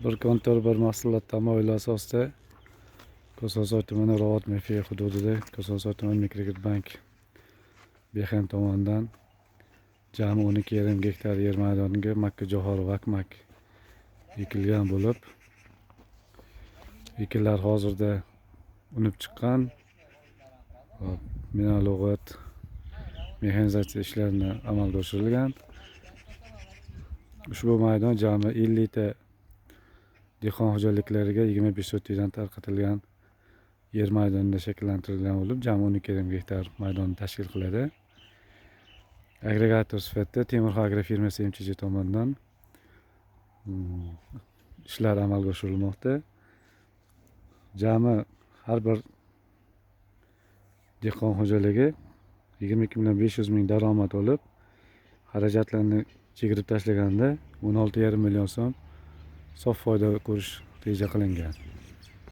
Bir kontor bir mahsulot tamoyili asosida Kosonsoy tumani Ravot MFY hududida Kosonsoy tuman Mikrokredit BHM tomonidan jami 12,5 gektar yer maydoniga makkajo'xori vakmak ekilgan bo'lib, ekinlar hozirda unib chiqqan. Hop, mineral o'g'it, mexanizatsiya ishlarini amalga oshirilgan. Ushbu maydon jami 50 ta dehqon xo'jaliklariga 25 sotixdan tarqatilgan yer maydonida shakllantirilgan bo'lib, jami 12,5 gektar maydonni tashkil qiladi. Agregator sifatida Temurxon agrofirmasi MChJ tomonidan ishlar amalga oshirilmoqda. Jami har bir dehqon xo'jaligi 22 million 500 ming daromad olib, xarajatlarni chegirib tashlaganda 16,5 million so'm sof foyda ko'rish reja qilingan.